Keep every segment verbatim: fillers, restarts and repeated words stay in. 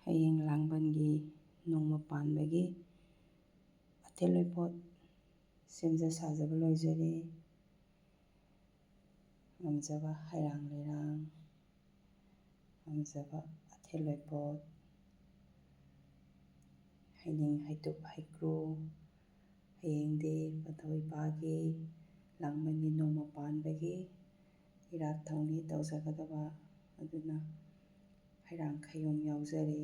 ꯍꯌꯦꯡ ꯂꯥꯡꯕꯟꯒꯤ ꯅꯣꯡꯃ ꯄꯥꯟꯕꯒꯤ ꯑꯊꯦꯜ ꯂꯣꯏꯄꯣꯠ ꯁꯦꯝꯖ ꯁꯥꯖꯕ ꯂꯣꯏꯖꯔꯦ꯫ ꯉꯝꯖꯕ ꯍꯩꯔꯥꯡ ꯂꯩꯔꯥꯡ, ꯉꯝꯖꯕ ꯑꯊꯦꯜ ꯂꯣꯏꯄꯣꯠ, ꯍꯩꯅꯤꯡ ꯍꯩꯇꯨꯞ ꯍꯩꯀ꯭ꯔꯨ, ꯍꯌꯦꯡꯗꯤ ꯄꯟꯊꯧ ꯏꯄꯥꯒꯤ ꯂꯥꯡꯕꯟꯒꯤ ꯅꯣꯡꯃ ꯄꯥꯟꯕꯒꯤ ꯏꯔꯥꯠ ꯊꯧꯅꯤ ꯇꯧꯖꯒꯗꯕ, ꯑꯗꯨꯅ ꯍꯩꯔꯥꯡ ꯈꯌꯣꯝ ꯌꯥꯎꯖꯔꯤ꯫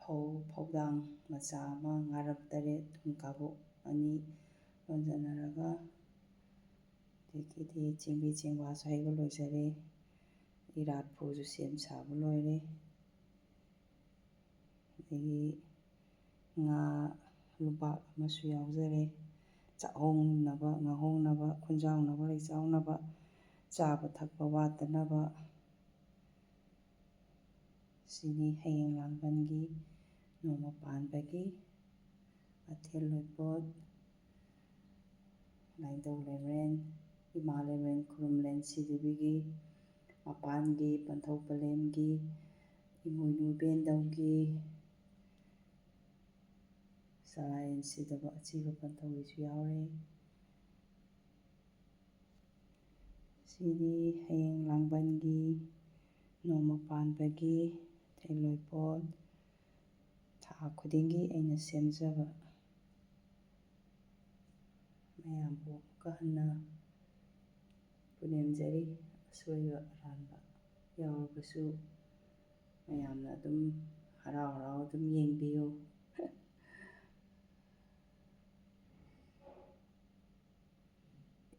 ꯐꯧ ꯐꯧꯗꯥꯡ ꯃꯆꯥ ꯑꯃ, ꯉꯥꯔꯞ ꯇꯔꯦꯠ, ꯊꯨꯝ ꯀꯥꯕꯨꯞ ꯑꯅꯤ ꯂꯣꯟꯖꯟꯅꯔꯒ, ꯑꯗꯒꯤꯗꯤ ꯆꯦꯡꯕꯤ ꯆꯦꯡꯋꯥꯁꯨ ꯍꯩꯕ ꯂꯣꯏꯖꯔꯦ꯫ ꯏꯔꯥꯠꯄꯨꯁꯨ ꯁꯦꯝ ꯁꯥꯕ ꯂꯣꯏꯔꯦ꯫ ꯑꯗꯒꯤ ꯉꯥ ꯂꯨꯄꯥꯛ ꯑꯃꯁꯨ ꯌꯥꯎꯖꯔꯦ꯫ ꯆꯥꯛꯍꯣꯡꯅꯕ, ꯉꯥꯍꯣꯡꯅꯕ, ꯈꯨꯟꯖꯥꯎꯅꯕ, ꯂꯩꯆꯥꯎꯅꯕ, ꯆꯥꯕ ꯊꯛꯄ ꯋꯥꯠꯇꯅꯕ꯫ ꯁꯤꯅꯤ ꯍꯌꯦꯡ ꯂꯥꯡꯕꯟꯒꯤ ꯅꯣꯡꯃ ꯄꯥꯟꯕꯒꯤ ꯑꯊꯦꯜ ꯂꯣꯏꯄꯣꯠ꯫ ꯂꯥꯏꯙꯧ ꯂꯦꯝꯔꯦꯟ, ꯏꯃꯥ ꯂꯦꯝꯔꯦꯟ ꯈꯨꯔꯨꯝꯂꯦꯟ ꯁꯤꯗꯕꯤꯒꯤ, ꯃꯄꯥꯟꯒꯤ ꯄꯟꯊꯧ ꯄꯂꯦꯝꯒꯤ, ꯏꯃꯣꯏꯅꯨ ꯏꯕꯦꯟꯗꯧꯒꯤ, ꯆꯂꯥꯏꯌꯦꯟ ꯁꯤꯗꯕ ꯑꯁꯤꯕ ꯄꯟꯊꯧꯒꯤꯁꯨ ꯌꯥꯎꯔꯦ꯫ ꯁꯤꯗꯤ ꯍꯌꯦꯡ ꯂꯥꯡꯕꯟꯒꯤ ꯅꯣꯡꯃ ꯄꯥꯟꯕꯒꯤ ꯑꯊꯦꯜ ꯂꯣꯏꯄꯣꯠ ꯊꯥ ꯈꯨꯗꯤꯡꯒꯤ ꯑꯩꯅ ꯁꯦꯝꯖꯕ꯫ ꯃꯌꯥꯝꯕꯨ ꯑꯃꯨꯛꯀ ꯍꯟꯅ ꯄꯨꯅꯦꯝꯖꯔꯤ꯫ ꯑꯁꯣꯏꯕ ꯑꯔꯥꯟꯕ ꯌꯥꯎꯔꯕꯁꯨ ꯃꯌꯥꯝꯅ ꯑꯗꯨꯝ ꯍꯔꯥꯎ ꯍꯔꯥꯎ ꯑꯗꯨꯝ ꯌꯦꯡꯕꯤꯌꯨ꯫